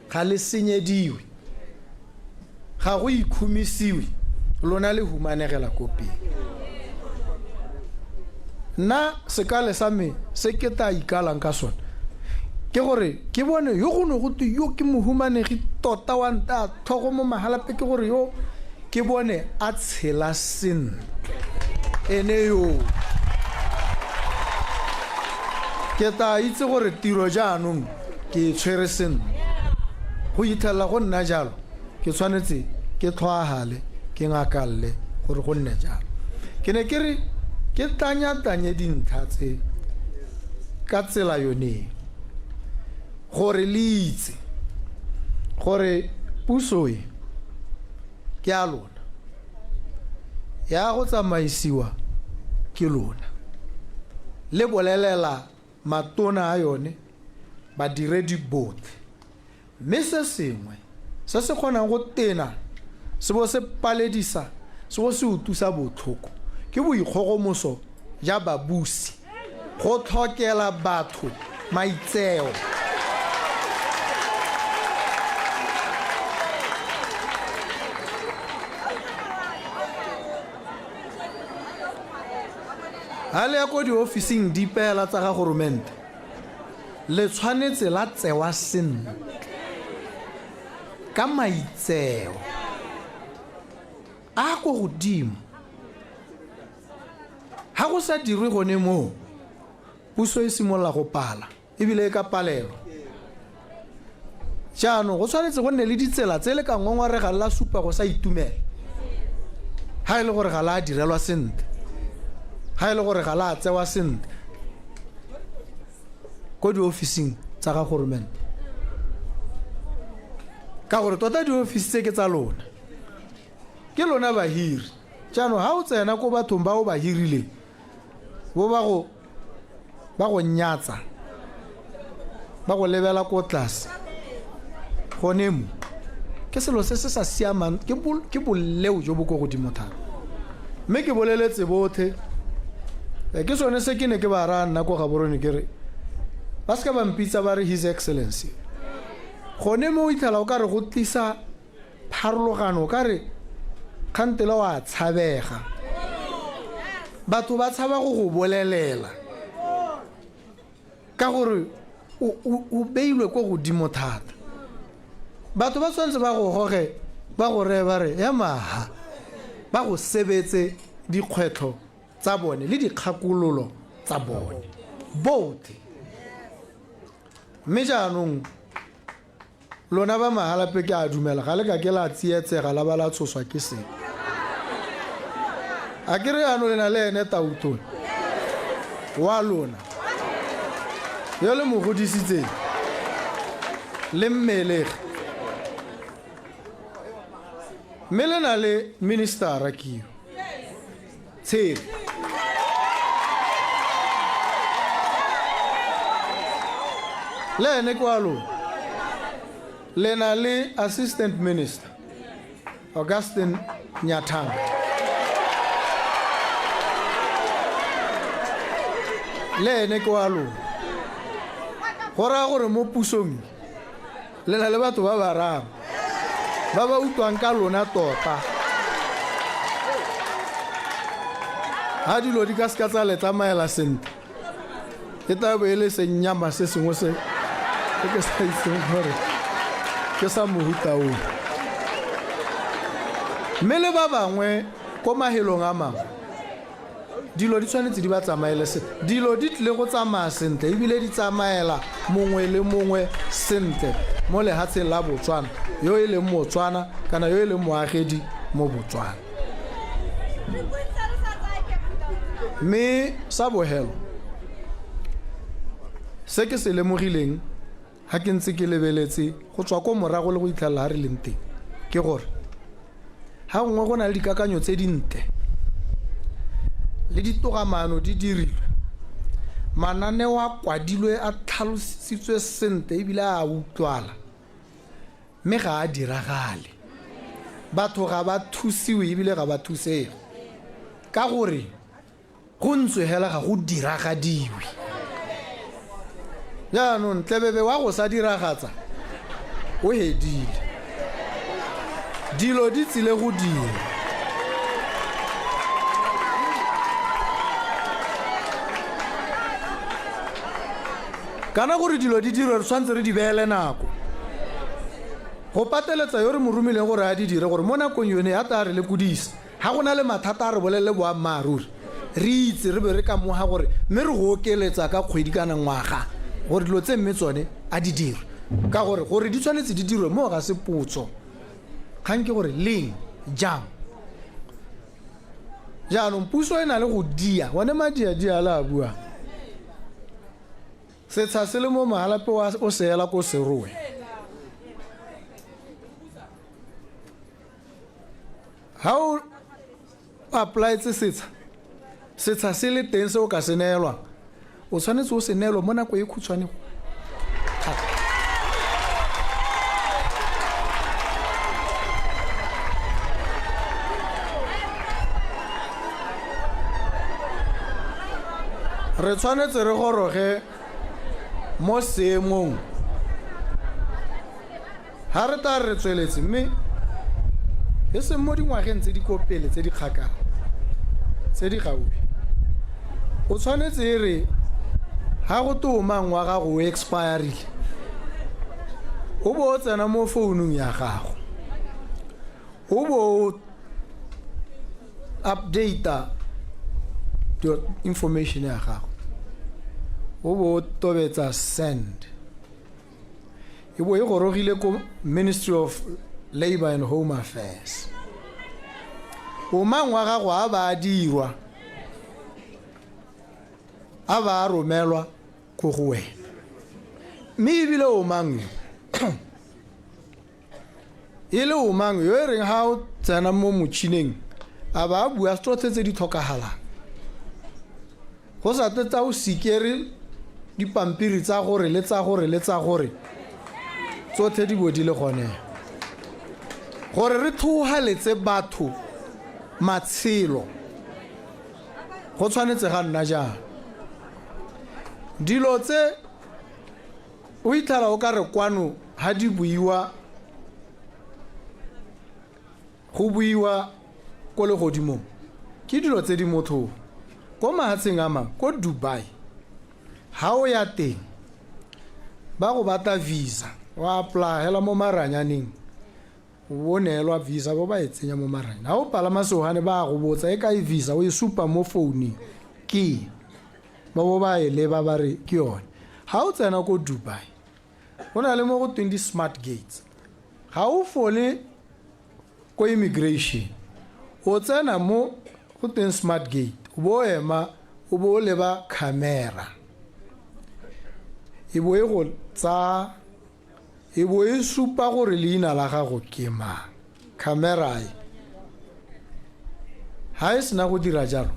ga le senyediwe, ga go ikhumisiwe lona, le humanegela ko pele. Nna sekale sa me se ke tla ikalang ka sone ke gore ke bone yo go ne go twe yo ke mohumanegi tota wa nta tlhogo mo magalape, ke gore yo ke bone a tshela sentle, ene yo ke tla itse gore tiro jaanong ke e tshwere sentle. Go itlhelela go nna jalo, ke tshwanetse ke tlhoagale, ke ngakalle gore go nne jalo. Ke ne ke re ke tlanya-tlanye dintlha tse ka tsela yone gore le itse gore puso e ke a lona, ya go tsamaisiwa ke lona, le bolelela matona a yone, badiredi botlhe. Mme se sengwe se se kgonang go tena se bo se paledisa se bo se utusa botlhoko ke boikgogomoso ja babusi, go tlhokela batho maitseo. Ha le ya ko diofising dipeela tsa ga goromente, le tshwanetse la tsewa sentle ka maitseo a ko godimo. Ha go sa dirwe gone moo, puso e simolola go pala, ebile e ka palelwa. Jaanong go tshwanetse go nne le ditsela tse le ka ngongoregang la supa go sa itumela, ha e le gore ga la direlwa sentle, ha e le gore ga la tsewa sentle ko diofising tsa ga goromente, ka gore tota diofisi tse ke tsa lona, ke lona bahiri. Jaanong ha o tsena ko bathong ba o ba hirileng, bo ba go nyatsa, ba go lebela ko tlase, gone mo ke selo se se sa siamang, ke boleo jo bo ko godimo thata. Mme ke boleletse botlhe, ke sone se ke ne ke ba raya nna ko Gaborone, ke re ba seka ba mpitsa ba re His Excellency. Gone mo o itlhela o ka re go tlisa pharologano, o ka re kgantele wa tshabega. Batho ba tshaba go go bolelela ka gore o beilwe ko godimo thata. Batho ba tshwanetse ba go goge, ba go reye ba re ya maha, ba go sebetse dikgwetlho tsa bone le dikgakololo tsa bone botlhe. Mme jaanong lona ba Mahalapye ke a dumela ga le ka ke la tsietsega la ba la tshoswa ke sepe. A ke re jaanong le na le ene Tautona wa lona yo le mo godisitseng le mmelege, mme le na le ministera kio Tshere. Le ene ke wa lona. Le na le assistant minister Augustine Nyathanga. Le ene ke wa lona. Go raya gore mo pusong le na le batho ba bararo ba ba utlwang ka lona tota. Ha dilo di ka seka tsa le tsamaela sentle, e tla bo e le senyama se sengwe se se ke sa itseng gore ke sa mohuta o. Mme le ba bangwe ko mahelong a mangwe, dilo di tshwanetse di ba tsamaele sentle. Dilo di tlile go tsamaya sentle ebile di tsamaela mongwe le mongwe sentle mo lehatsheng la Botswana, yo e leng Motswana kana yo e leng moagedi mo Botswana. Mme sa bohelo se ke se lemogileng ha ke ntse ke lebeletse go tswa ko morago le go itlhelela ha re leng teng, ke gore ha gongwe go na le dikakanyo tse dintle le ditogamaano di dirilwe, mananeo a kwadilwe a tlhalositswe sentle ebile a utlwala, mme ga a diragale. Batho ga ba thusiwe ebile ga ba thusege ka gore go ntswe hela ga go diragadiwe. Jaanong tlebebe wa go sa diragatsa o hedile. Dilo di tsile go dira. Kana gore dilo di dirwe re tshwanetse re di beele nako. Go pateletsa yo re mo romileng gore a di dire gore mo nakong yone a tla re lekodisa. Ha go na le mathata a re bolelele boammaaruri, re itse re be re ka moga gore mme re go okeletsa ka kgwedi kana ngwaga gore dilo tse mme tsone a di dirwe. Ka gore gore di tshwanetse di dirwe moo ga se potso. Kgang ke gore leng, jang. Jaanong puso e na le go dia, one madiadia a le a buang. Setsha se le mo Mahalapye o se ela ko Serowe. Ha o applyetse setsha, setsha se le teng se o ka se neelwang, o tshwanetse o se neelwe mo nako e khutshwane thata. Re tshwanetse re goroge mo seemong Ha re tla re tsweletse, mme e seng mo dingwageng tse di ko pele tse di kgakala, tse di gaufi. O tshwanetse e re ha go te omang wa gago o expirile, o bo o tsena mo founung ya gago, o bo o updata information ya gago, o bo o tobetsa send. E bo e gorogile ko Ministry of Labour and Home Affairs. Omang wa gago a ba a dirwa, a ba a romelwa ko go wena. Mme ebile omang yo e le omang yo e reng ha o tsena mo motšhineng a ba a bua tsotlhe tse di tlhokagalang, go sa tle tsa o sikere dipampiri tsa gore le tsa gore le tsa gore, tsotlhe di bo di le gone gore re thogaletse batho matshelo. Go tshwanetse ga nna jang dilo tse o itlhela o ka re kwano ha di buiwa, go buiwa ko legodimong, ke dilo tse di motho Ko mahatsheng a mangwe, ko Dubai, ha o ya teng ba go batla visa, wa apply hela mo maranyaneng, o neelwa visa, bo ba e tsenya mo maranyaneng. Ha o palama sefofane ba go botsa e kae visa, o e supa mo founung, ke ba bo ba e leba ba re ke yone. Ha o tsena ko Dubai, go na le mo go tweng di-smart gates. Ga o fole ko immigration, o tsena mo go teng smart gate, o bo o ema, o bo o leba camera, e bo e go tsa, e bo e supa gore leina la gago ke mang. Camera e ha e sena go dira jalo,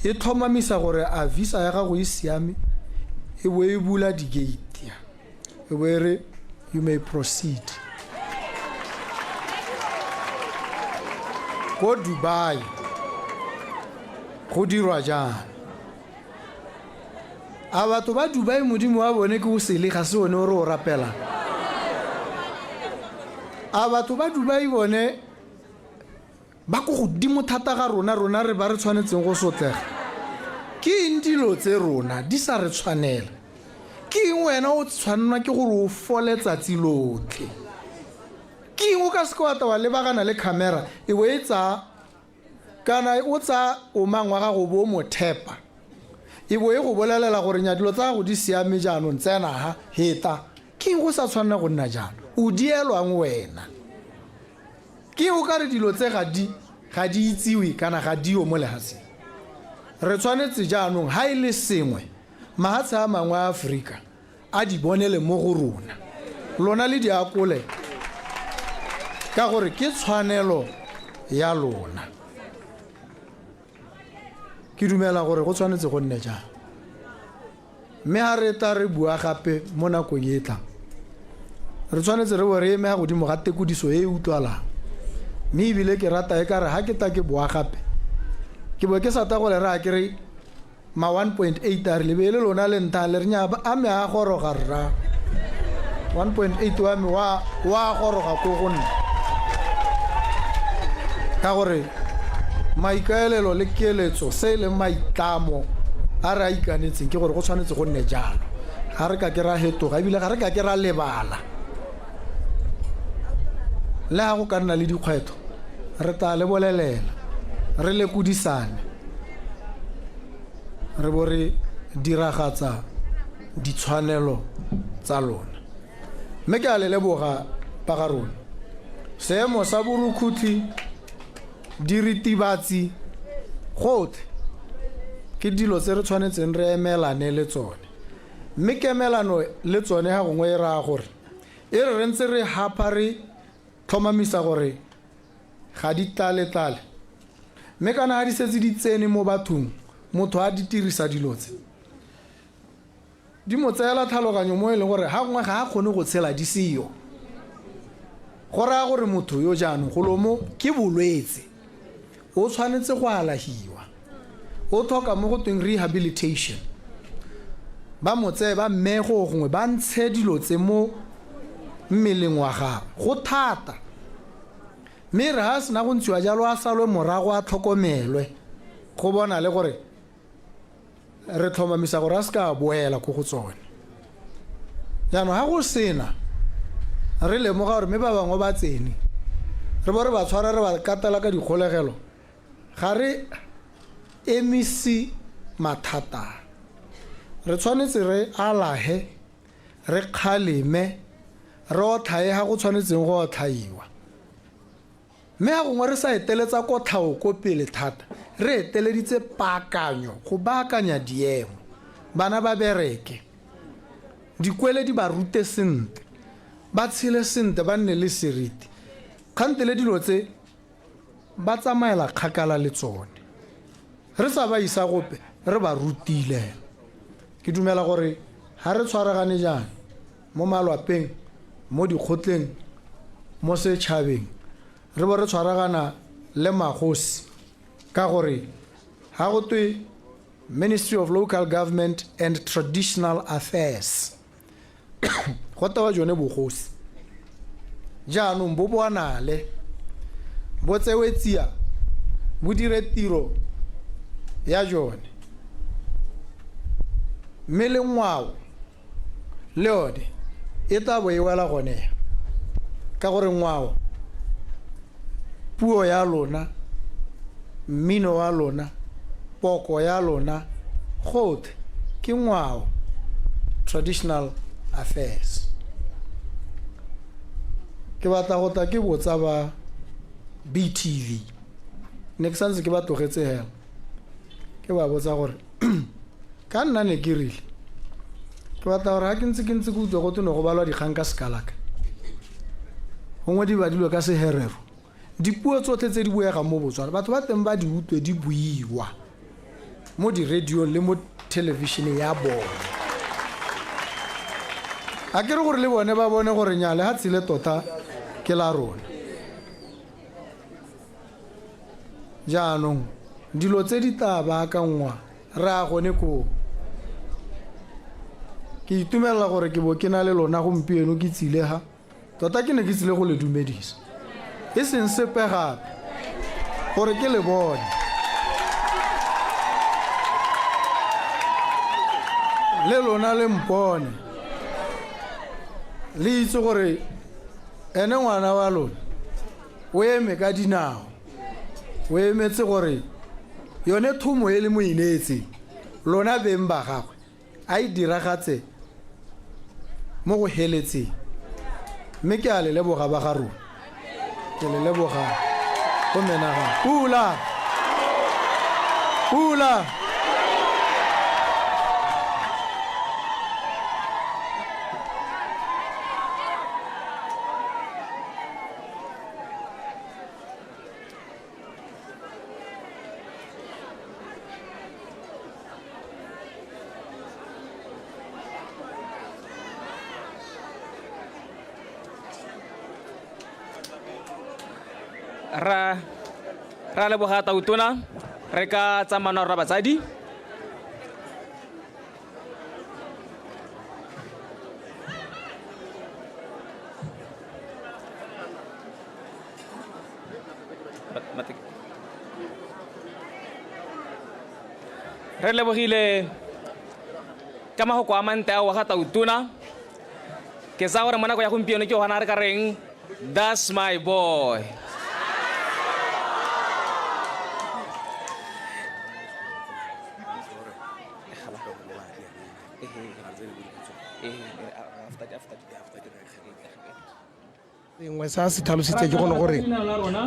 e tlhomamisa gore a visa ya gago e siame, e bo e bula di-gate, e bo e re you may proceed. Ko Dubai go dirwa jang? A batho ba Dubai modimo wa bone ke o sele, ga se one o re o rapelang? A batho ba Dubai bone ba ko godimo thata ga rona, rona re ba re tshwanetseng go sotlega? Ke eng dilo tse rona di sa re tshwanela? Ke eng wena o tshwannwa ke gore o fole tsatsi lotlhe? Ke eng o ka seke wa tla wa lebagana le camera e bo e tsaya, kana o tsaya omang wa gago bo mo thepa, e bo e go bolelela gore nya dilo tsa gago di siame, jaanong tsena ha heta? Ke eng go sa tshwanela go nna jalo? O dielwang wena? Ke o ka re dilo tse ga di itsiwe kana ga dio mo lehatsheng? Re tshwanetse jaanong ha e le sengwe mahatshe a mangwe a Aforika a di bonele mo go rona, lona le di akole, ka gore ke tshwanelo ya lona. Ke dumela gore go tshwanetse go nne jang, mme ha re tla re bua gape mo nakong e tlang, re tshwanetse re bo re eme ga godimo ga tekodiso e e utlwalang. Mme ebile ke rata e ka re ha ke tla ke boa gape, ke bo ke sa ta go le raya ke re ma 1.8 a re lebe le lona le ntha le re nya a me a goroga rra, 1.8 wa me wa goroga ko go nna, ka gore maikaelelo le keletso se e leng maitlamo a re a ikanetseng ke gore go tshwanetse go nne jalo. Ga re ka ke ra hetoga, ebile ga re ka ke ra lebala. Le ga go ka nna le dikgwetlho, re tla le bolelela, re lekodisane, re bo re diragatsa ditshwanelo tsa lona. Mme ke a le leboga ba ga rona. Seemo sa borukhutlhi, diritibatsi, gotlhe ke dilo tse re tshwanetseng re emelane le tsone. Mme kemelano le tsone ga gongwe e raya gore e re re ntse re hapa, re tlhomamisa gore ga di tlale-tlale, mme kana ga di setse di tsene mo bathong, motho a di dirisa dilo tse, di mo tseela tlhaloganyo mo e leng gore ga gongwe ga a kgone go tshela di seyo. Go raya gore motho yo jaanong golo mo ke bolwetse, o tshwanetse go alahiwa, o tlhoka mo go tweng rehabilitation, ba mo tseye ba mmeye go gongwe, ba ntshe dilo tse mo mmeleng wa gagwe. Go thata, mme re ha sena go ntshiwa jalo, a salwe morago, a tlhokomelwe, go bona le gore re tlhomamisa gore a se ka boela ko go tsone. Jaanong ga go sena re lemoga gore mme ba bangwe ba tsene, re bo re ba tshwara, re ba katela ka dikgolegelo, ga re emise mathata. Re tshwanetse re alahe, re kgaleme, re otlhae ga go tshwanetseng go otlhaiwa, mme ga gongwe re sa eteletsa kotlhao ko pele thata, re eteleditse paakanyo, go baakanya diemo, bana ba bereke dikwele, di ba rute sentle, ba tshele sentle, ba nne le seriti. Kgantele dilo tse ba tsamaela kgakala le tsone, re sa ba isa gope, re ba rutile. Ke dumela gore ga re tshwaragane jaana mo malwapeng, mo dikgotleng, mo setšhabeng, re bo re tshwaragana le magosi, ka gore ga go twe Ministry of Local Government and Traditional Affairs, go tewa jone bogosi. Jaanong bo bonale, bo tsewe tsia, bo dire tiro ya jone. Mme le ngwao le yone e tla bo e wela gone ka gore ngwao, puo ya lona, mmino wa lona, poko ya lona, gotlhe ke ngwao, traditional affairs. Ke batla go tla ke botsa ba BTV, ne ke santse ke ba tlogetse hela, ke ba botsa gore ka nna ne ke rile ke batla gore ga ke ntse ke ntse ke utlwa go twe ne go balwa dikgang ka sekalaka, gongwe di badilwe ka seherero, dipuo tsotlhe tse di buegang mo Botswana batho ba teng ba di utlwe di buiwa mo di-radiong le mo thelebišeneng ya bone. A ke re gore le bone ba bone gore nya le ga tsile tota ke la rona. Jaanong dilo tse di tla baakangwa re a gone koo. Ke itumelela gore ke bo ke na le lona gompieno ke tsile ga tota ke ne ke tsile go le dumedisa, e seng sepe gape, gore ke le bone. Le lona le mpone, le itse gore ene ngwana wa lona o eme ka dinao, o emetse gore yone thomo e le mo ineetseng lona beng ba gagwe a e diragatse mo go heletseng. Mme ke a le leboga ba ga rona, ke le leboga go menagano. Pula, pula. Ra ra leboga tautona, re ka tsamana rra batsadi. Re lebogile ka mahoko a mantle ao wa ga tautona. Ke tsaya gore mo nako ya gompieno ke gona re ka reng that's my boy. Sengwe sa se tlhalositse ke gone gore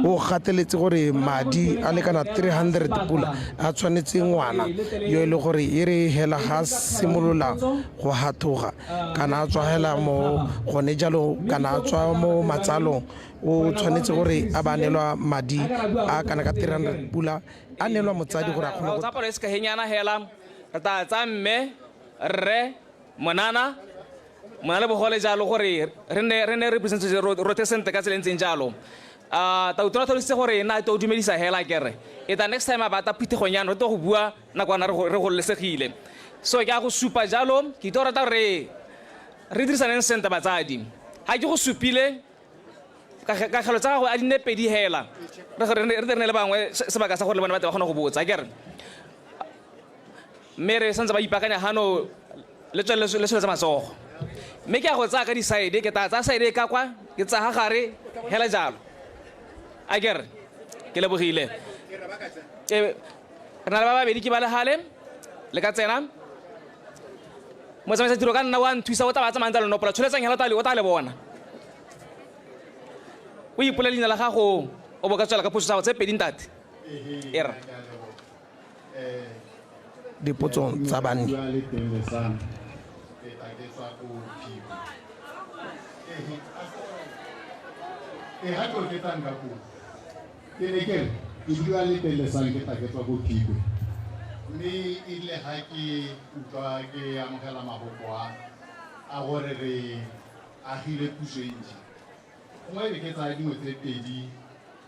o gateletse gore madi a lekana 300 pula a tshwanetse ngwana yo e le gore e re hela ga simolola go hathoga kana a tswa hela mo gone jalo kana a tswa mo matsalong, o tshwanetse gore a ba neelwa madi a kana ka 300 pula a neelwa motsadi gore a kgone go tsa palo e sekahenyana hela. Re tla tsa mme, rre, monana, mona le bogole jalo gore re ne re represent rote sentle ka tsela e ntseng jalo. Tautona tlhalositse gore nna to dumedisa hela kere e tla next time a batla phuthegong yana re tlo go bua nakwana re gololesegile. So ke a go supa jalo, ke itse rata gore re dirisaneng sentle batsadi. Ga ke go supile kagelo tsa gago a di nne pedi hela, re re ne le bangwe sebaka sa gore le bone ba tle ba kgone go botsa kere. Mme re santse ba ipaakanya gano le tswelele le tsholetse matsogo. Mme ke a go tsaya ka di-side, ke tla tsaya side e ka kwa, ke tsaya ga gare hela jalo. A kere ke lebogile. Re na le ba babedi ke ba le gale, le ka tsena. Motsamaisa tiro ka nna wa nthusa, o tla ba tsamayang tsa lenopola. Tsholetsang hela o tla le bona. O ipolele leina la gago, o bo ka tswela ka phoso tsa gago tse pedi ntate. E re. Dipotsong tsa banni. Ke ne ke re ke bua le Telesang, ke tla ke tswa ko Phikwe, mme erile ga ke utlwa ke amogela maboko a gore re agile puso e ntšha, gongwe be ke tsaya dingwe tse pedi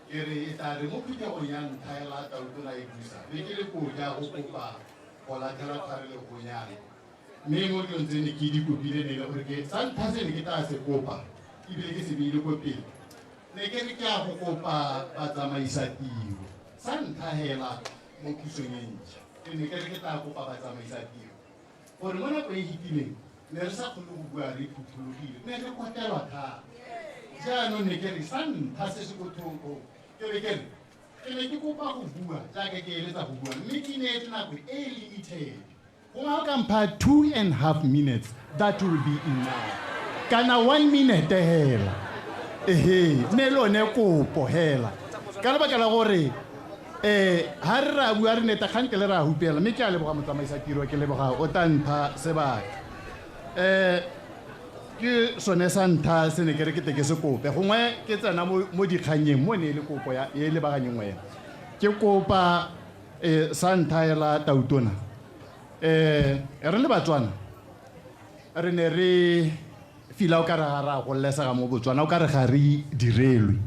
ke re e tla re mo phuthegong ya ntlha ya tautona e busa be ke le koo ke a go kopa go latlhela tshwarelegonyana. Mme mo dilong tse ne ke di kopile ne e le gore ke sa ntlha se ne ke tla se kopa ebile ke se beile ko pele, ne ke re ke a go kopa batsamaisa tiro sa ntlha hela mo pusong e ntšha, ke ne ke re ke tla kopa batsamaisa tiro. Gore mo nako e fetileng ne re sa kgone go bua re phuthologile, ne re kotelwa thata. Jaanong ne ke re sa ntlha se se ko thoko, ke be ke re ke ne ke kopa go bua jaaka ke eletsa go bua, mme ke neetse nako e e limited. Gongwe ga o ka mpha 2½ minutes, that will be enough, kana 1 minute hela. Ehe, ne le one kopo hela, ka lebaka la gore ha re ra bua re neta kgante le ra hupela. Mme ke a leboga motsamaisa tiro, ke leboga o ta mpha sebaka. Ke sone sa ntlha se ne ke re ke te ke se kope. Gongwe ke tsena mo dikgannyeng mo ne e le kopo ya e lebaganyeng wena. Ke kopa sa ntlha hela, tautona, re le Batswana re ne re fila o ka re ga re a gololesega mo Botswana, o ka re ga re direlwe,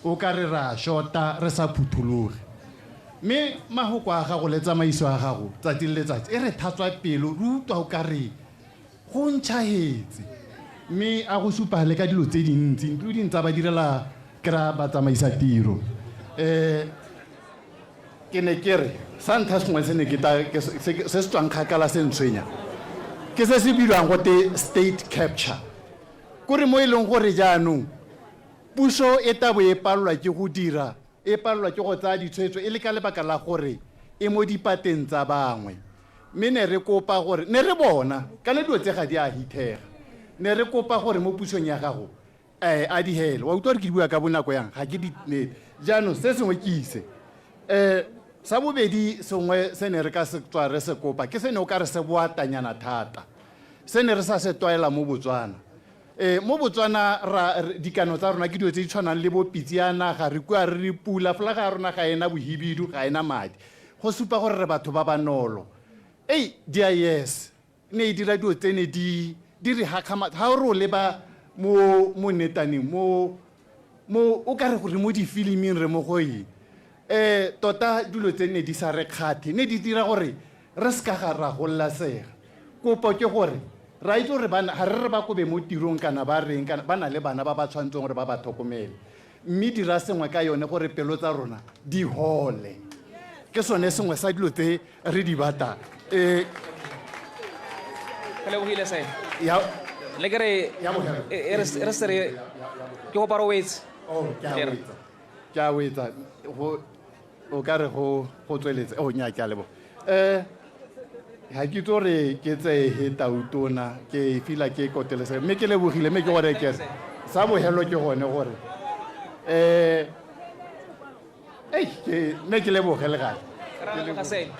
o ka re ra shota, re sa phuthologe. Mme mahoko a gago le tsamaiso ya gago tsatsi le letsatsi e re thatswa pelo, re utlwa o ka re go ntšhagetse. Mme a go supa le ka dilo tse dintsi, including tsa ba direla kry-a batsamaisa tiro. Ke ne ke re sa ntlha sengwe se ne ke ta se se tswang kgakala se ntshwenya ke se se bidiwang gote state capture, kore mo e leng gore jaanong puso e tabo e palelwa ke go dira, e palelwa ke go tsaya ditshwetso e le ka lebaka la gore e mo dipateng tsa bangwe. Mme ne re kopa gore ne re bona kana dilo tse ga di a hithega, ne re kopa gore mo pusong ya gago a di hele. Wa utlwa gore ke di bua ka bonako yang, ga ke di nete. Jaanong se sengwe ke ise sa bobedi sengwe se ne re ka se tswa re se kopa ke se ne o ka re se boatanyana thata, se ne re sa se tlwaela mo Botswana. Mo Botswana ra dikano tsa rona ke dilo tse di tshwanang le bo pitse ya naga, re kua re re pula, folaga ya rona ga ena bohibidu, ga ena madi, go supa gore re batho ba banolo. Ei, DIS ne e dira dilo tse ne di re hakgamatsa. Ga o re o leba mo netaneng mo o ka re gore mo difiliming re mo go eng. Tota dilo tse ne di sa re kgathe, ne di dira gore re se ka ga ra gololasega. Kopo ke gore ra itse gore ga re re ba kobe mo tirong kana ba reng, kana ba na le bana ba ba tshwanetseng gore ba ba tlhokomele, mme dira sengwe ka yone gore pelo tsa rona di hole. Ke sone sengwe sa dilo tse re di batlang. Ke lebogile se Ya. Le ke re Ya bofelo. E re se re ke kopa re wetse. Oh, ke a Ke re. wetsa, ke a wetsa. Go o ka re go tsweletse. Oh nya, ke a leboga. Ga ke itse gore ke tseye tautona, ke fila ke kotelesega, mme ke lebogile. Mme ke gore ke re sa bogelo ke gone gore ei ke mme ke leboge le gale. Ra leboga se.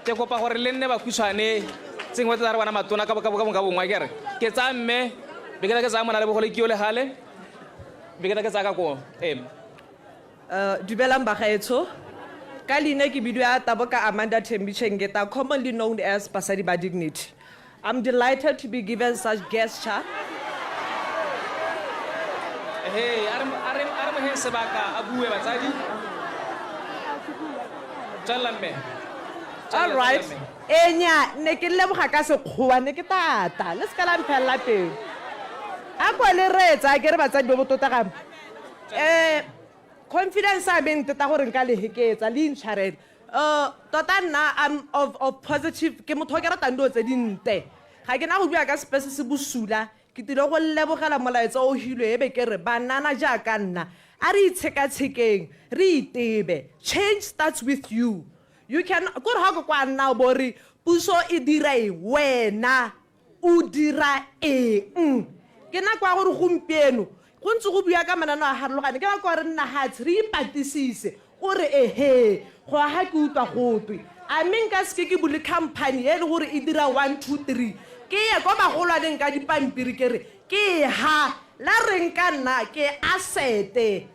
Ke kopa gore le nne bakhutshwane tsengwe tsa re bona matona ka bongwe. Ke re ke tsaya mme be ke tla ke tsaya mona le bogole ke yo le gale be ke tla ke tsaya ka koo ee. Dumelang bagaetsho. Ka leina ke bidiwa Taboka Amanda Thembi Chengeta, commonly known as Basadi Ba Dignity. I'm delighted to be given such gesture. Hey, a re moheng sebaka a bue. Batsadi, tswelela mme. All right. Enya, ne ke leboga ka Sekgowa, ne ke tata. Le se ka la mphelela pelo. A kwa le reetsa, ke re batsadi ba botota. Confidence a me nteta gore nka le heketsa le intshwarele. Tota nna I'm of positive, ke motho o ke ratang dilo tse dinte. Ga ke na go bua ka sepe se se bosula, ke tile go lebogela molaetsa o hilwe e be ke re banana jaaka nna a re itshekatshekeng, re itebe. Change starts with you. You can kore ga ko kwa nna o bo re puso e dira eng, wena o dira eng? Ke nako ya gore gompieno go ntse go bua ka mananeo a harologane, ke nako ya re nna hatshe re ipatisise o re ehe go ga ke utlwa gotwe a mme nka seke ke bule company e le gore e dira 1 2 3, ke ye ko bagolwaneng ka dipampiri ke re ke ha la reng ka nna ke asete.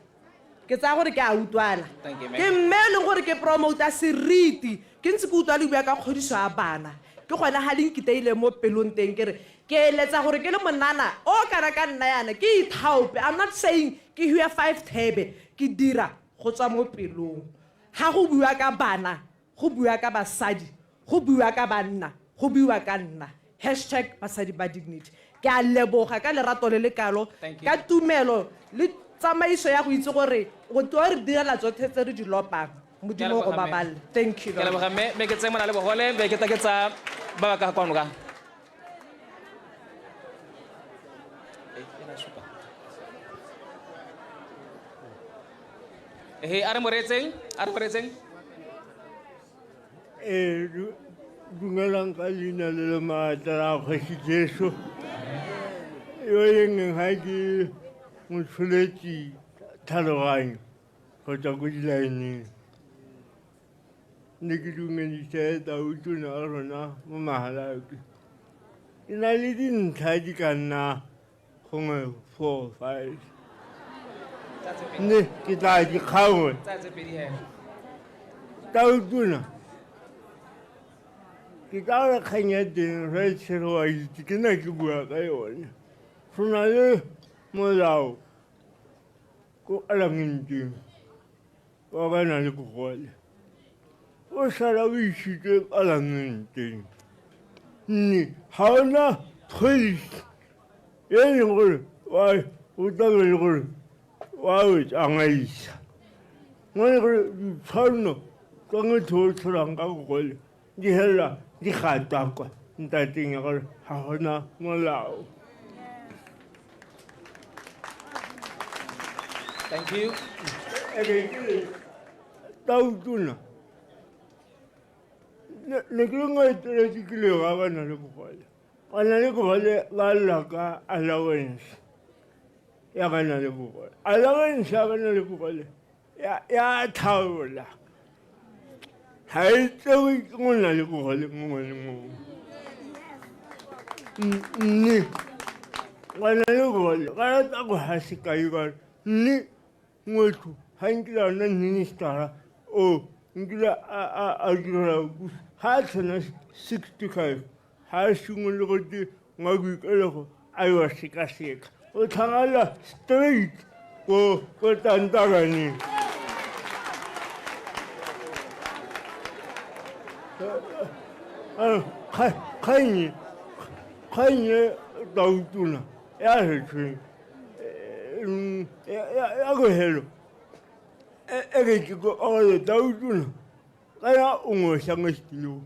Ke tsaya gore ke a utlwana. Thank you, ma'am. Ke mme e leng gore ke promota seriti, ke ntse ke utlwa le bua ka kgodiso ya bana, ke gone ga le nkiteile mo pelong teng. Ke re ke eletsa gore ke le monana o kana ka nna yana ke ithaope. I'm not saying ke hue five thebe, ke dira go tswa mo pelong. Ga go bua ka bana, go bua ka basadi, go bua ka banna, go bua ka nna. #BasadiBaDignity. Ke a leboga ka lerato le le kalo. Thank you. Ka tumelo le tsamaiso ya go itse gore o tlo re direla tsotlhe tse re di lopang. Modimo go leboga, mme. baballe. Thank you. Ke leboga mme. Mme ke tseye mona le bogole be ke tla ke tsaya ba ba ka kwano ka. Ehe, a re mo reetseng, a re mo reetseng. Ee, dumelang ka leina le le maatla la Kgosi Jesu. Yo e leng ga ke motsholetsi tlhaloganyo go tswa ko dilaeneng. Ne ke dumedise tautona a rona mo Mahalapye. Ke na le dintlha di ka nna gongwe 4, 5. Mme ke tla di kgaola. Tautona, ke tla re kgang ya teng re tshele wa itse ke na ke bua ka yone. Go na le molao ko palamenteng wa ba na le bogole. O sala o isitswe palamenteng. Mme ga ona policy e leng gore wa o tlabe le gore wa o tsamaisa. Mo e gore ditshwanno tsa motho o tsholang ka bogole di felela di gatakwa ntateng ya gore ga gona molao. Thank you. Eke ke re tautona ne ke le eteletse ke le ga ba na le bogole. Ba na le bogole ba lla ka allowance ya ba na le bogole. Allowance ya ba na le bogole ya thaola. Ga e tsewe ke go na le bogole mongwe le mongwe. Mme ba na le bogole ba rata go ga sekai ka mme motho ga nkile a nna ministera o nkile a direla ga a tshwana 65 ga a simolole go te ngwa boikelego a yo sekaseka o tlhagala straight ko ko tantaraneng. Kgannye tautona ya re tshweng ya bogelo e re ke ko ore tautona kana o ngwe mo setilong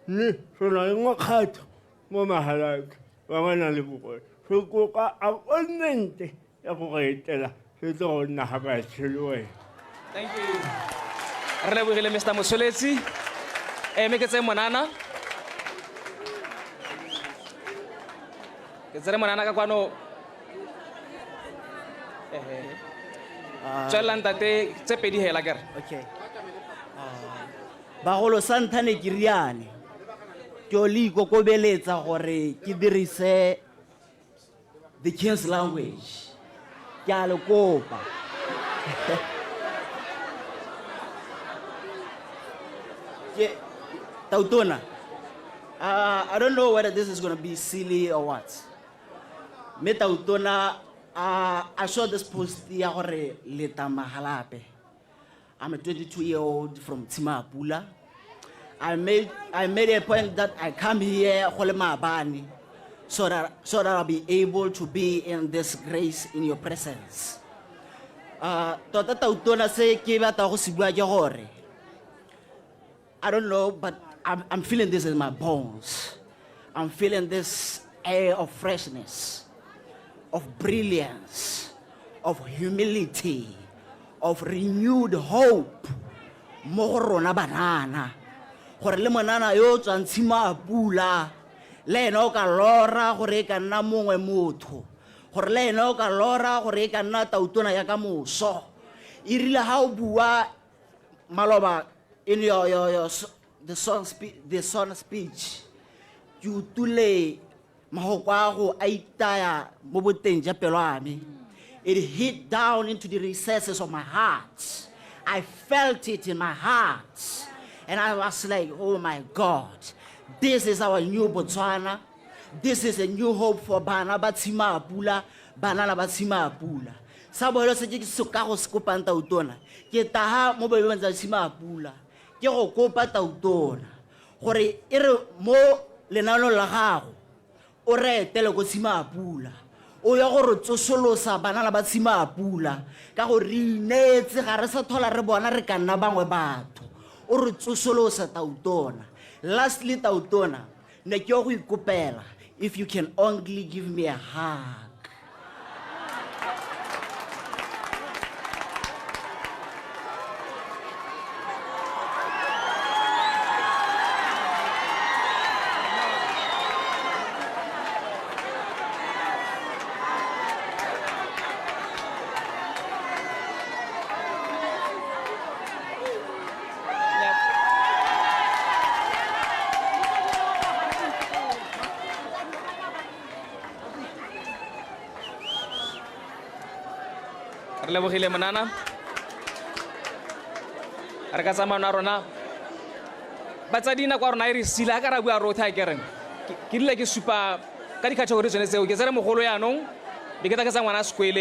mme re na le mokgatlho mo Mahalapye wa ba na le bogole. Re kopa appointment ya go re etela re tlo go nna ga batshe le wena. Thank you. Re lebogile Mr. Motsholetsi. Mme ke tseye monana. Ke tsere monana ka kwano. Ehe. Tswelela ntate tse pedi hela kere. Okay. Bagolo sa ntlha ne ke riane. Ke o le ikokobeletsa gore ke dirise the king's language. Ke a le kopa. Ke Tautona. I don't know whether this is going to be silly or what. Mme Tautona, I saw this post ya gore leta Mahalapye. I'm a 22-year-old from Tshimapula. I made a point that I come here go le maabane so that I'll be able to be in this grace in your presence. Tota Tautona se ke batla go se bua ke gore I don't know, but I'm feeling this in my bones. I'm feeling this air of freshness, of brilliance, of humility, of renewed hope. Mo go rona banana. Gore le monana yo o tswang Tshimapula, le ena o ka lora gore e ka nna mongwe motho. Gore le ena o ka lora gore e ka nna tautona ya ka moso. E rile ha o bua maloba in your the song speech, ke utlwile mahoko a go a itaya mo boteng ja pelo ya me. It hit down into the recesses of my heart. I felt it in my heart. And I was like, oh my God, this is our new Botswana. This is a new hope for bana ba Tshimapula, banana ba Tshimapula. Sa bolo se ke se ka go se kopang tautona. Ke taha mo boemong tsa Tshimapula. Ke go kopa tautona gore e re mo lenaanong la gago o re etele ko Tshimapula. O ya gore tsosolosa banana ba Tshimapula ka gore re ineetse ga re sa thola re bona re ka nna bangwe batho. O re tsosolosa tautona. Lastly tautona, ne ke go ikopela if you can only give me a hug. Re lebogile monana. Re ka tsamaya a rona. Batsadi nako ya rona e re sila ka ra bua rotlhe a kereng. Ke rile ke supa ka di-category tsone tseo ke tsere mogolo yaanong be ke tla ke tsa ngwana sekwele.